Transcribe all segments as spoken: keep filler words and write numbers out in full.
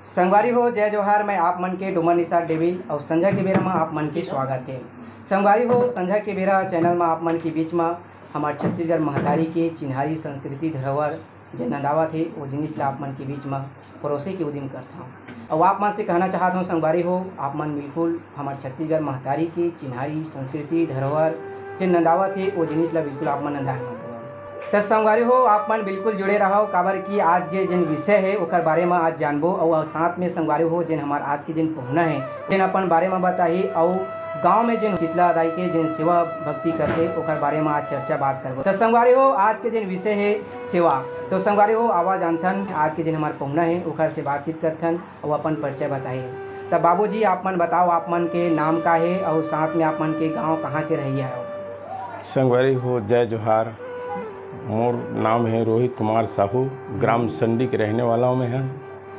संगवारी हो, जय जोहार। मैं आप मन के डोमन निषाद डेविल अउ संझा के बेरा म आप मन के स्वागत हे। संगवारी हो, संझा के बेरा चैनल म आप मन के बीच म हमर छत्तीसगढ़ महतारी के चिन्हारी संस्कृति धरोहर जेन नंदावत हे, वो जिनिस ला आप मन के बीच म परोसे के उदिम करथौं। अउ आप मन से कहना चाहत हौं संगवारी हो, आप मन बिल्कुल हमर छत्तीसगढ़ महतारी के चिन्हारी संस्कृति धरोहर जेन नंदावत हे, वो जिनिस ला बिल्कुल आप मन नंदाए मत हवव। त संगवारी हो, आप मन बिल्कुल जुड़े रहव, काबर कि आज के जेन विषय हे, ओकर बारे म आज जानबो, अउ साथ में संगवारी हो, जेन हमर आज के जेन पहुना हे, जेन अपन बारे म बताही, अउ गांव में जेन शीतला दाई के जेन सेवा भक्ति करथे, ओकर बारे म आज चर्चा बात करबो। त संगवारी हो, आज के जेन विषय हे सेवा, तो संगवारी हो, आवा जानथन आज के जेन हमर पहुना हे, ओकर से बातचीत करथन। अउ अपन परिचय बताही। त बाबूजी, आप मन बताओ, आप मन के नाम का हे अउ साथ में आप मन के गांव कहाँ के रहइया हव? संगवारी हो, जय जोहार। मोर नाम हे रोहित कुमार साहू, ग्राम संडी के रहने वाला हूँ मैं ह।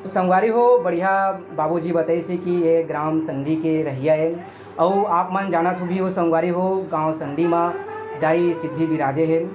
संगवारी हो, बढ़िया बाबूजी बताइस हे कि ये ग्राम संडी के रहइया हे। अउ आप मन जानत हो भी हो संगवारी हो, गांव संडी म दाई सिद्धि बिराजे हे।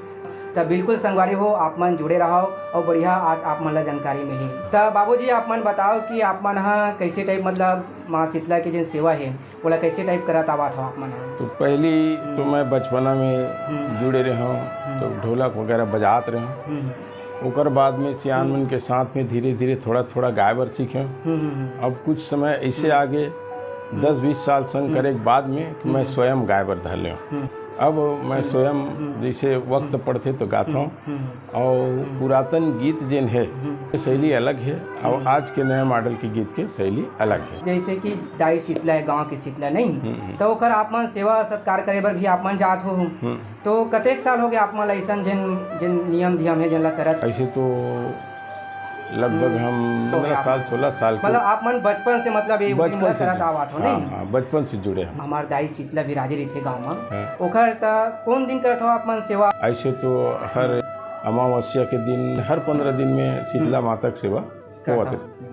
त बिल्कुल संगवारी हो, आप मन जुड़े रहव अउ बढ़िया आज आप मन ला जानकारी मिलही। त बाबूजी, आप मन बताओ कि आप मन ह कइसे टाइप, मतलब माँ शीतला के जेन सेवा हे, ओला कइसे टाइप करत आवत हव आप मन ह? तो पहली तो हम्म। मैं बचपना में हम्म। जुड़े रहे हूँ, हम्म। तो ढोलक वगैरह बजात रहे हूँ। हम्म। ओकर बाद में सियान हम्म। मन के साथ में धीरे-धीरे थोड़ा-थोड़ा गाए बर सीखे हूँ। हम्म, हम्म, हम्म। अब कुछ समय ऐसे हम्म। आगे, हम्म। दस बीस साल संग हम्म। करे के बाद में कि मैं हम्म। स्वयं गाए बर धर लेंव। हम्म। अब मैं हम्म। स्वयं हम्म। जैसे वक्त हम्म। पड़थे तो गाथौं। हम्म। हम्म। अउ हम्म। पुरातन गीत जेन हे, हम्म। शैली अलग हे, अउ हम्म। आज के नया मॉडल के गीत के शैली अलग हे। जैसे कि दाई शीतला हे, गाँव के शीतला नहीं, हम्म, हम्म। तो ओकर आप मन सेवा सत्कार करे बर भी आप मन जात हो। हम्म। तो कतेक साल हो गए आप मन ला अइसन जेन, जेन नियम धियम हे, जेन ला करत? ऐसे तो लगभग हम्म। हम हो गया पन्द्रह साल, आप मन। सोलह साल के। मतलब आप मन बचपन से, मतलब ये बचपन उदिम ला से करत जुड़े। आवत हो, हाँ, नहीं? हाँ, बचपन से जुड़े हम। हमार दाई शीतला बिराजे रहिथे गाँव म। हाँ। ओखर त कौन दिन करत हो आप मन सेवा? ऐसे तो हर हम्म। अमावस्या के दिन, हर पन्द्रह दिन में शीतला हम्म। माता के सेवा करत होवत हो। रहिथे।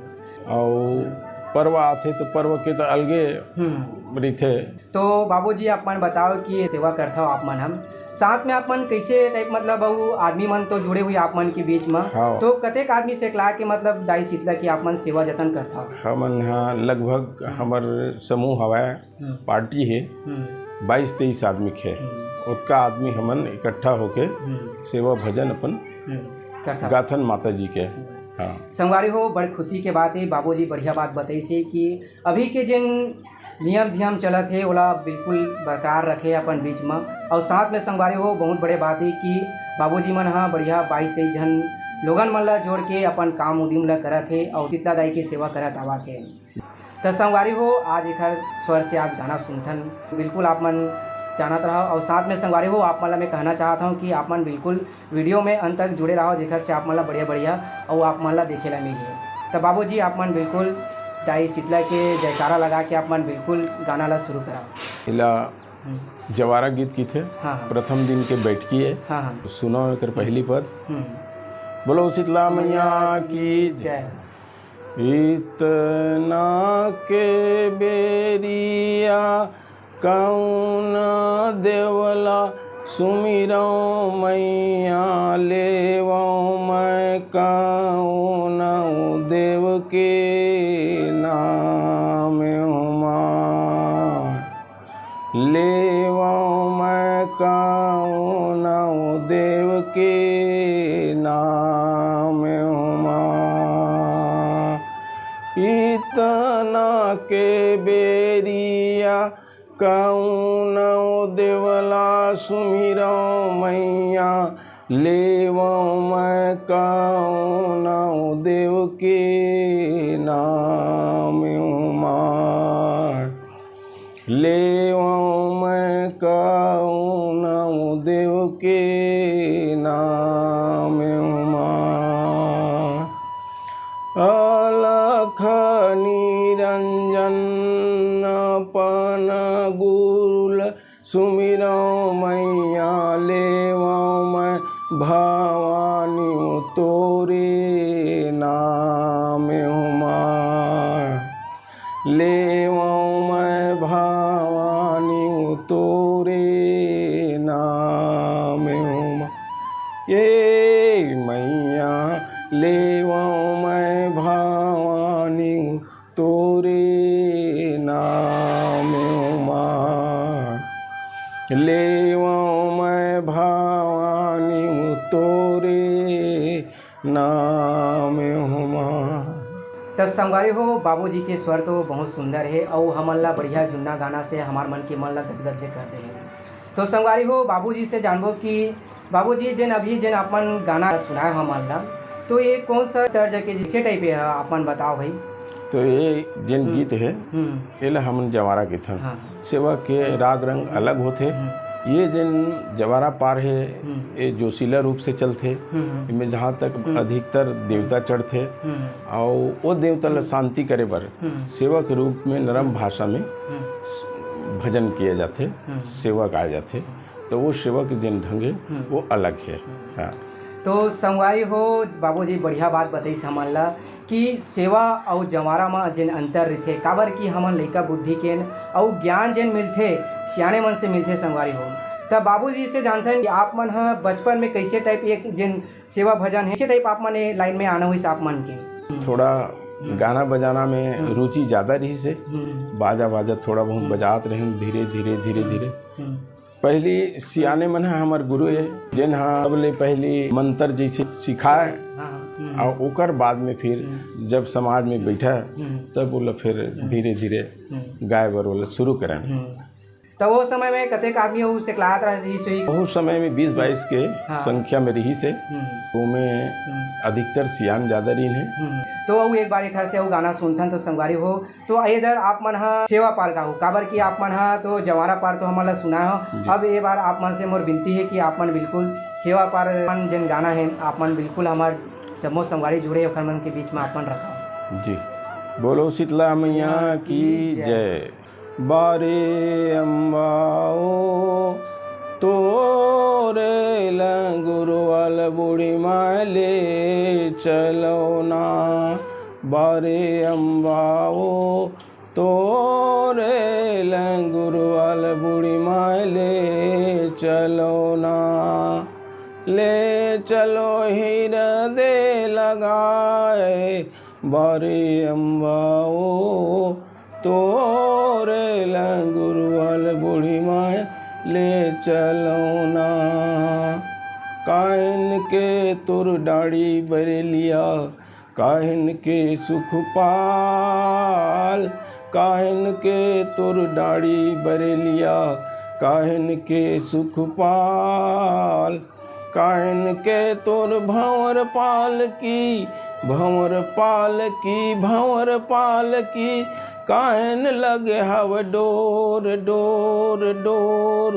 अउ पर्व आथे तो पर्व के त अलगे हम्म। रहिथे। तो बाबूजी, आप मन बताओ कि ये सेवा करथव आप मन हम, साथ में आप मन कैसे टाइप, मतलब, अउ आदमी मन तो जुड़े हुए आप मन के बीच म, हाँ। तो कतेक आदमी से एकला के, मतलब, दाई शीतला की आप मन सेवा जतन करथव? हमन ह लगभग हम्म। हमर समूह हवय, हम्म। पार्टी हे, हम्म। बाईस तेईस आदमी के हे। हम्म। ओतका आदमी हमन इकट्ठा होके हम्म। सेवा भजन अपन हम्म। करथव। गाथन माता जी के। हम्म। हाँ। संगवारी हो, बड़ खुशी के बात हे, बाबूजी बढ़िया बात बताइस हे कि अभी के जेन नियम धियम चलत हे, ओला बिल्कुल बरकरार रखे अपन बीच म। अउ साथ में संगवारी हो, बहुत बड़े बात हे कि बाबूजी मन ह बढ़िया बाईस तेईस झन लोगन मन ला जोड़ के अपन काम उदिम ला करत हे अउ शीतला दाई के सेवा करत आवत हे। त संगवारी हो, आज एखर स्वर से आज गाना सुनथन, बिल्कुल आप मन जानत रहव। अउ साथ में संगवारी हो, आप मन ला मैं कहना चाहत हौं कि आप मन बिल्कुल वीडियो में अंत तक जुड़े रहव, जेखर से आप मन ला बढ़िया-बढ़िया अउ आप मन ला देखे ला मिलही। त बाबूजी, आप मन बिल्कुल दाई शीतला के जयकारा लगा के आप मन बिल्कुल गाना ला शुरू करव। एला हम्म। जवारा गीत किथे, हाँ, हाँ। प्रथम दिन के बैठकी हे। हाँ, हाँ। सुनव एकर पहली पद। हम्म। बोलो शीतला मैया की जय। जय। इतना के बेरिया कौन देवला सुमिरौं मैया, लेवौं मैं कौन देव के नाम हमार। लेवौं मैं कौन देव के नाम हमार। इतना के बेरिया कौन देवला सुमिरौं मैया, लेवौं मैं कौन देव के नाम हमार। लेवौं मैं कौन देव के नाम हमार। अलख निरंजन अपन गुरुल सुमिरौं मैया, लेवौं मैं भवानी तोरे नाम हमार। लेवौं मैं भवानी तोरे नाम हमार। ए मैया, लेवौं मैं भवानी भवानी तोरे नाम उमा, लेवं मैं भवानी तोरे नाम उमा। त संगवारी हो, बाबूजी के स्वर तो बहुत सुंदर हे, अउ हमन ला बढ़िया जुन्ना गाना से हमार मन के मन ला गदगद ले कर दे हे। तो संगवारी हो, बाबूजी से जानबो कि बाबूजी, जेन अभी जेन आप मन गाना सुनाए हो हमन ला, तो ये कौन सा तर्ज के, जैसे टाइप ये ह, आप मन बताओ भाई। तो ये जेन हम्म। गीत हे, हम्म। एला हमन जवारा कथन। हाँ। सेवा के राग रंग अलग होथे। हम्म। ये जेन जवारा पार हे, हम्म। ये जोशीला रूप से चलथे। हम्म। इनमें जहाँ तक हम्म। अधिकतर देवता चढ़थे, हम्म। अउ वो देवता ला शांति करे बर हम्म। सेवा के रूप में नरम हम्म। भाषा में हम्म। भजन किया जाथे, हम्म। सेवा गाए जाथे। तो वो सेवा के जेन ढंग हे, हम्म। वो अलग हे। हाँ। तो संगवारी हो, बाबूजी बढ़िया बात बताइस हमन ला कि सेवा अउ जवारा म जेन अंतर रहिथे, काबर कि हमन लइका बुद्धि के न अउ ज्ञान जेन मिलथे, सियाने मन से मिलथे संगवारी हो। त बाबूजी से जानथन कि आप मन ह बचपन में कैसे टाइप एक जेन सेवा भजन हे, कैसे टाइप आप मन ए लाइन में आना होइस आप मन के? हम्म। थोड़ा हम्म। गाना बजाना में हम्म। रुचि ज्यादा रहिस हे। हम्म। बाजा वाजा थोड़ा बहुत हम्म। बजात रहेन, धीरे धीरे धीरे हम्म। धीरे। हम्म। पहली सियाने मन ह हमर गुरु हे, जेन ह सबले पहली मंत्र जैसे सिखाए, हाँ, हाँ। हम्म। अउ ओकर बाद में फिर हम्म। जब समाज में बैठा, हम्म। तब ओला फिर हम्म। धीरे धीरे हम्म। गाए बर ओला शुरू करन। हम्म। त वो समय में कतेक आदमी अउ सिखलात रहिस होही? बहुत समय में बीस बाईस के हाँ। संख्या में रहिस हे। हम्म। ओमे हम्म। अधिकतर सियान ज्यादा रहिन हे। हम्म। तो अउ एक बार एखर से अउ गाना सुनथन तो संगवारी हो, तो ए दर आप मन ह सेवा पार गाहू, काबर कि आप मन ह तो जवारा पार तो हमन ला सुनाए हो। जी। अब ए बार आप मन से मोर विनती हे कि आप मन बिल्कुल सेवा पार मन जेन गाना हे, आप मन बिल्कुल हमर जम्मो संगवारी जुड़े ओखर मन के बीच में आप मन रखव। जी। बोलो शीतला मैया की जय। जय। बारे अम्बा ओ, तोरे लंगुरवाल बूढ़ी माय ले चलो ना। बारे अम्बा ओ, तोरे लंगुरवाल बूढ़ी माय ले चलो ना। ले चलो हिरदे लगाए, बारे अम्बा ओ, तोरे लंगुरवाल बूढ़ी माय ले चलो ना। कायन के तोर डाड़ी बरेलिया, कायन के सुखपाल, कायन के तोर डाड़ी बरेलिया, कायन के सुखपाल। कायन के तोर भंवर पालकी, भंवर पालकी, भंवर पालकी, कायन लगे हव डोर, डोर, डोर।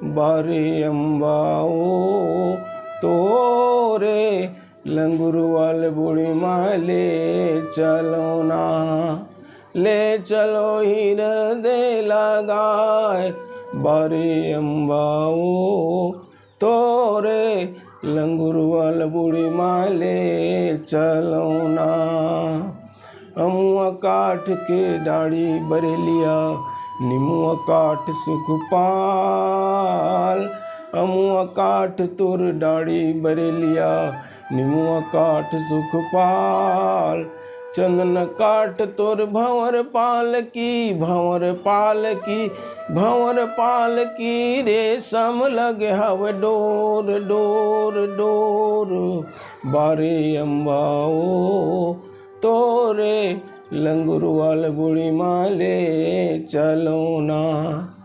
बारे अम्बा ओ, तोरे लंगुरवाल बूढ़ी माय ले चलो ना। ले चलो हिरदे लगाए, बारे अम्बा ओ, तोरे लंगुरवाल बूढ़ी माय ले चलो ना। अमुआ काठ के डाड़ी बरेलिया, निमुआ काठ सुखपाल। अमुआ काठ तोर डाड़ी बरेलिया, निमुआ काठ सुखपाल। चंदन काठ तोर भंवर पालकी, भंवर पालकी, भंवर पालकी, रेशम लगे हव डोर, डोर, डोर। बारे अम्बा ओ, तोरे लंगुरवाल बूढ़ी माय ले चलो ना।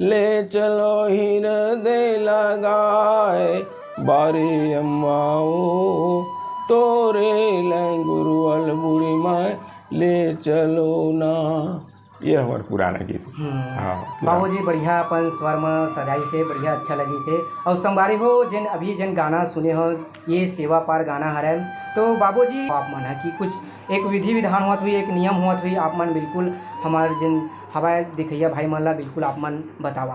ले चलो हिरदे लगाए, बारे अम्बा ओ, तोरे लंगुरवाल बूढ़ी माय ले चलो ना। ये हमर पुराना गीत। हम्म। हाँ, पुराना। बाबूजी बढ़िया अपन स्वर म सजाइस हे, बढ़िया अच्छा लगिस हे। अउ संगवारी हो, जेन अभी जेन गाना सुने हो, ये सेवा पार गाना हरय। तो बाबूजी, आप मन ह कि कुछ एक विधि विधान होत हुई, एक नियम होत हुई, आप मन बिल्कुल हमर जेन हवय दिखइया भाई मन ला बिल्कुल आप मन बतावा।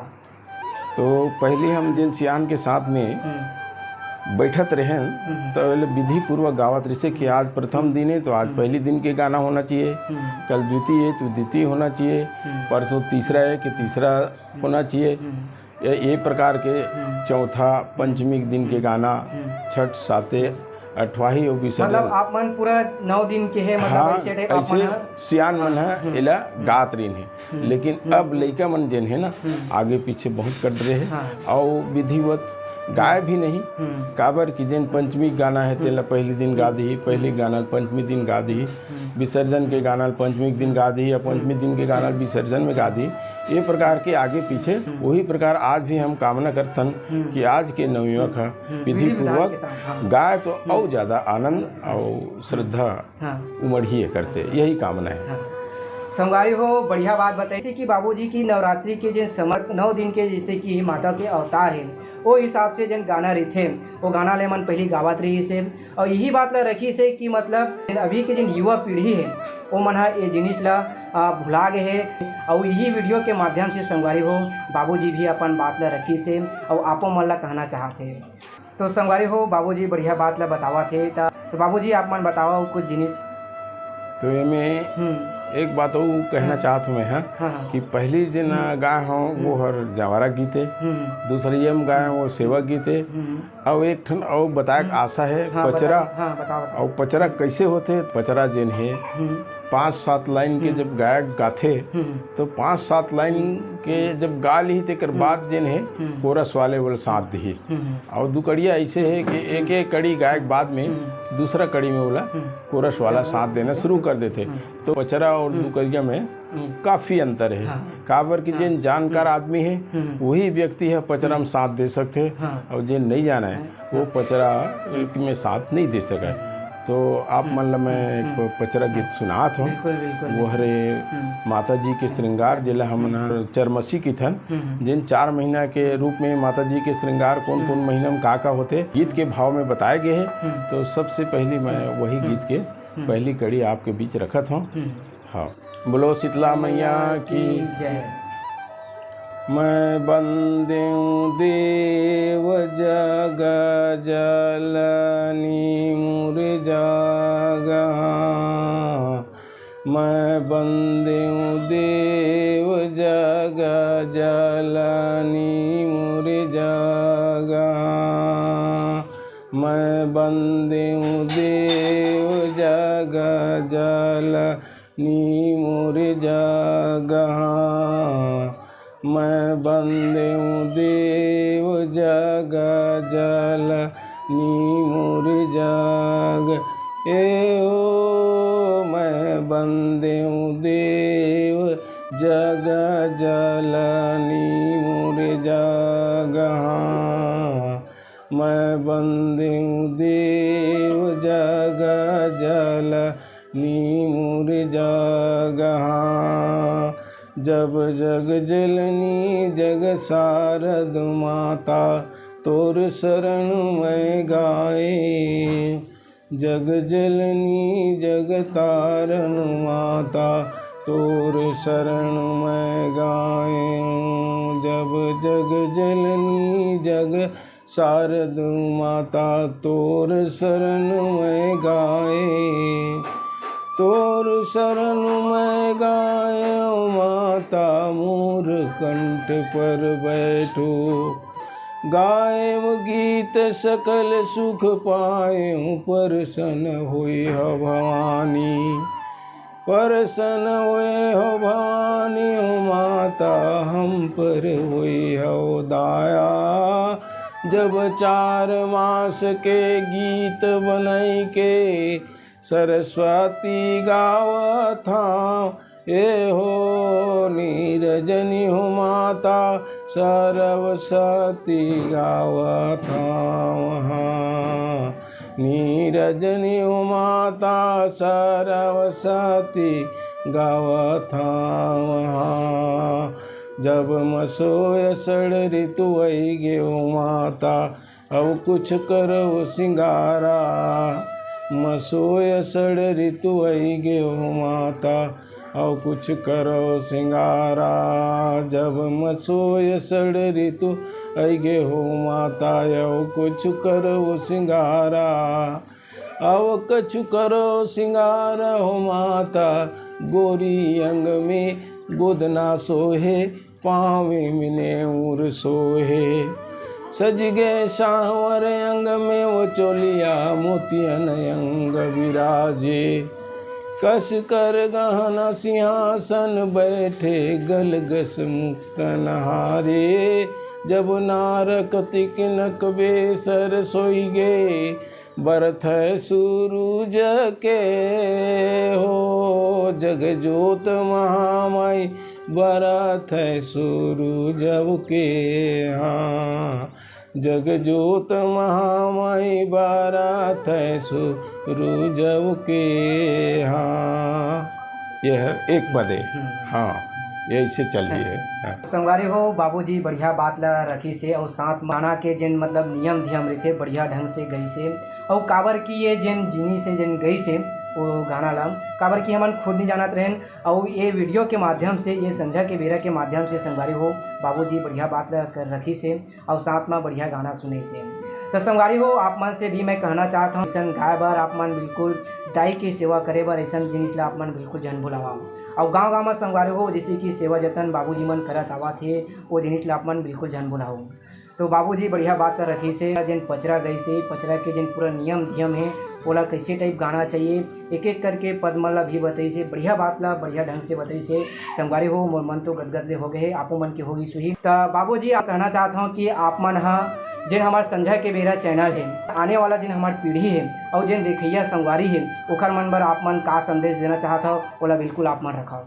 तो पहली हम जेन सियान के साथ में हम्म। बैठत रहेन, हम्म। तो एला विधि पूर्वक गावत रहिसे कि आज प्रथम दिन हे, तो आज हम्म। पहली दिन के गाना होना चाहिए, हम्म। कल द्वितीय हे, तो द्वितीय होना चाहिए, हम्म। परसों तीसरा हे, कि तीसरा हम्म। होना चाहिए। हम्म। ये, ये प्रकार के हम्म। चौथा, पंचमी के दिन के हम्म। गाना, हम्म। छठ, साते, अठवाही अउ विसर्जन। मतलब आप मन पूरा नौ दिन के हे, मतलब हाँ, ऐसे type आप ऐसे मन ह सियान मन ह हम्म। एला हम्म। गात रहिन हे। हम्म। लेकिन हम्म। अब लइका मन जेन हे ना, हम्म। आगे पीछे बहुत कट रहे हे। हाँ। अउ विधिवत गाय भी नहीं। हम्म। काबर कि जेन पंचमी गाना हे, हम्म। तेला पहली दिन गा हम्म। दिही, पहली हम्म। गाना ल पंचमी दिन गा दिही, हम्म। विसर्जन के गाना ल पंचमी के दिन गा दिही या पंचमी हम्म। दिन के गाना ल विसर्जन में गा दिही। ये प्रकार के आगे पीछे हम्म। वही प्रकार आज भी हम कामना करथन हम्म। कि आज के नवयुवक ह हम्म। विधि विधि विधान पूर्वक के साथ, हाँ। गाय तो हम्म। अउ ज्यादा आनंद हाँ। अउ श्रद्धा हाँ। उमड़ही एकर से, यही कामना है। हाँ। संगवारी हो, बढ़िया बात बताइस कि बाबूजी की नवरात्रि के जे समय, नौ दिन के जैसे कि माता के अवतार हे, ओ हिसाब से जेन गाना रहिथे, ओ गाना ले मन पहली गावत रहिस हे। अउ यही बात ला रखिस हे कि मतलब अभी के जेन युवा पीढ़ी हे, ओ मन ह ए जिनिस ला, आ, भुला गे हे। अउ यही video के माध्यम से संगवारी हो, बाबूजी भी अपन बात ला रखिस हे अउ आपो मन ला कहना चाहत हे। तो संगवारी हो, बाबूजी बढ़िया बात ला बतावत हे, त, तो बाबूजी आप मन बताओ कुछ जिनिस। तो एमे हम्म। एक बात अउ कहना हाँ। चाहत हूँ मैं, हाँ, हाँ, हाँ। कि पहली जेन हम्म। गाय हो, वो हम्म। हर जवारा गीत हे, हम्म। दूसरी एम गाय हो, वो सेवा गीत हे, हम्म। अउ एक ठन अउ बताए के हम्म। आशा हे, हाँ, पचरा। बताओ, हाँ, बताओ, बताओ। अउ पचरा कैसे होथे? पचरा जेन हे, हम्म। पाँच सात line के हम्म। जब गायक गाथे, हम्म। तो पाँच सात line हम्म। के जब गा लिही, तेकर हम्म। बाद जेन हे, हम्म। chorus वाले बोले साथ दिही। हम्म। अउ दू कड़िया ऐसे हे कि एक एक कड़ी गाय के बाद में हम्म। दूसरा कड़ी में बोला हम्म। chorus वाला हाँ। साथ देना शुरू कर देथे। हम्म। तो पचरा अउ हम्म। दू कड़िया में हम्म। काफी अंतर हे। हाँ। काबर कि हाँ। जेन जानकार हम्म। आदमी हे, हम्म। वही व्यक्ति ह पचरा में हम्म। साथ दे सकथे, हाँ। अउ जेन नइ जानय, हाँ। वो पचरा हम्म। में साथ नइ दे सकय। हम्म। तो आप हम्म। मन ल मैं हम्म। एक पचरा गीत हाँ। सुनात हूँ। बिल्कुल, बिल्कुल, वो बिल्कुल। हरे हम्म। माता जी के श्रृंगार, जेला हमन हम्म। ह चरमसी किथन, हम्म। जेन चार महीना के रूप में माता जी के श्रृंगार कोन-कोन हम्म। महीना में का-का होथे, गीत के भाव में बताए गे हे। हम्म। तो सबसे पहली मैं हम्म। वही हम्म। गीत के हम्म। पहली कड़ी आपके बीच रखत हूँ। हम्म। हाँ, बोलो शीतला मैया की। जय। मैं बंदेव देव जग जलनी मुर जग। मैं बंदेव देव जग जलनी मुर जग। मैं बंदेव देव जग जल नी मोर जगह। मैं बंदेव देव जग जल नी मोर जग। ए ओ मैं बंदेव देव जग जल नी मोर जगह। मैं बंदेव देव जग जल नी मोर जगह। जब जग जलनी जग सारद माता तोर शरण मैं गाए। जग जलनी जग तारन माता तोर शरण मैं गाए। जब जग जलनी जग सारद माता तोर शरण मैं गाए। तोर शरण मैं गाए ओ माता मोर कंठ पर बैठो। गाए गीत सकल सुख पाए परसन होई ह भवानी। परसन होए हो भवानी हो माता हम पर होई हो दाया। जब चार मास के गीत बनाई के सरस्वती गावत हव। ए हो नीरजनी हो माता सरस्वती गावत हव। नीरजनी हो माता सरस्वती गावत हव। जब मसोय सड़ ऋतु आई गे हो माता, अउ कुछ करो सिंगारा। मसोय सड़ ऋतु आई गे हो माता, अउ कुछ करो सिंगारा। जब मसोय सड़ ऋतु आई गे हो माता, अउ कुछ करो सिंगारा। अउ कछु करो सिंगार हो माता, गोरी अंग में गोदना सोहे, पाँव में नेउर सोहे। सज गे सांवर अंग में वो चोलिया, मोतियन अंग विराजे। कस कर गहना सिंहासन बैठे, गल गस मुक्तन हारे। जब नारक तिकनक बेसर सोई गे, बरत है सूरुज के हो। जग जोत महामाई बरत है सूरुज के, हाँ। जग जोत महामाई बरत है सूरुज के, हाँ। ये है एक पदे। हम्म। हाँ, ये ऐसे चल रही है। हाँ। संगवारी हो, बाबूजी बढ़िया बात ला रखिस हे, अउ साथ म गाना के जेन मतलब नियम धियम रहिथे, बढ़िया ढंग से गइस हे। अउ काबर कि ये जेन जिनिस हे, जेन गइस हे वो गाना ला, काबर कि हमन खुद नहीं जानत रहेन, अउ ये वीडियो के माध्यम से, ये संझा के बेरा के माध्यम से संगवारी हो, बाबूजी बढ़िया बात ला कर रखिस हे। अउ साथ म बढ़िया गाना सुनइस हे। त संगवारी हो, आप मन से भी मैं कहना चाहत हूँ, अइसन गाय बर आप मन बिल्कुल, दाई के सेवा करे बर अइसन जिनिस ला आप मन बिल्कुल झन भुलावा। अउ गाँव-गाँव म संगवारी हो, जइसे कि सेवा जतन बाबूजी मन करत आवत हे, वो जिनिस ला आप मन बिल्कुल झन भुलाओ। तो बाबूजी बढ़िया बात कर रखिस हे, जेन पचरा गइस हे, पचरा के जेन पूरा नियम धियम हे, ओला कइसे टाइप गाना चाहिए, एक-एक करके पद मन ला भी बतइस हे, बढ़िया बात ला बढ़िया ढंग से बतइस हे। संगवारी हो, मोर मन तो गदगद ले हो गए हे, आपो मन के होगिस होही। त बाबूजी, आप कहना चाहत हव कि आप मन ह जेन हमर संझा के बेरा चैनल हे, आने वाला जेन हमर पीढ़ी हे अउ जेन देखइया संगवारी हे, ओखर मन बर आप मन का संदेश देना चाहत हव, ओला बिल्कुल आप मन रखव।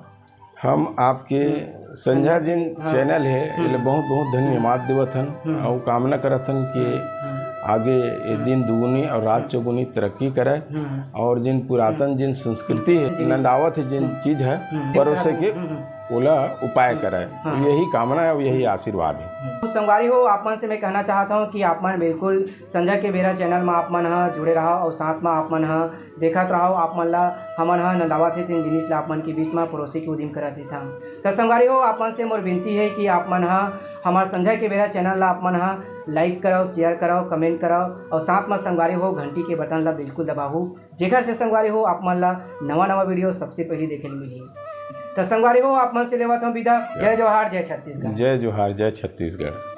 हम आपके हम्म। संझा जेन हाँ। चैनल हे, हम्म। एले बहुत बहुत धन्यवाद देवत हन हम्म। अउ कामना करत हन कि हम्म। आगे ये हम्म। दिन दुगुनी अउ रात हम्म। चौगुनी तरक्की करे हम्म। अउ जेन पुरातन हम्म। जेन संस्कृति हे, हम्म। नंदावत हे जेन हम्म। चीज हे, हम्म। परोसे के हम्म। ओला उपाय हम्म। करे। हाँ। यही कामना हे अउ यही आशीर्वाद हे। हम्म। तो संगवारी हो, आप मन से मैं कहना चाहत हूँ कि आप मन बिल्कुल संझा के बेरा चैनल म आप मन ह जुड़े रहव अउ साथ म आप मन ह देखत रहव, आप मन ला हमन ह नंदावत हे तेन जिनिस ला आप मन के बीच म परोसे के उदिम करत रहिथन। त संगवारी हो, आप मन से मोर विनती हे कि आप मन ह हमर संझा के बेरा चैनल ला आप मन ह लाइक करव, शेयर करव, कमेंट करव अउ साथ म संगवारी हो घंटी के बटन ला बिल्कुल दबाहू, जेकर से संगवारी हो आप मन ला नवा नवा वीडियो सबसे पहली देखे ल मिलही। त संगवारी हो, आप मन से लेवत हूँ विदा। जय जोहार, जय छत्तीसगढ़। जय जोहार, जय छत्तीसगढ़।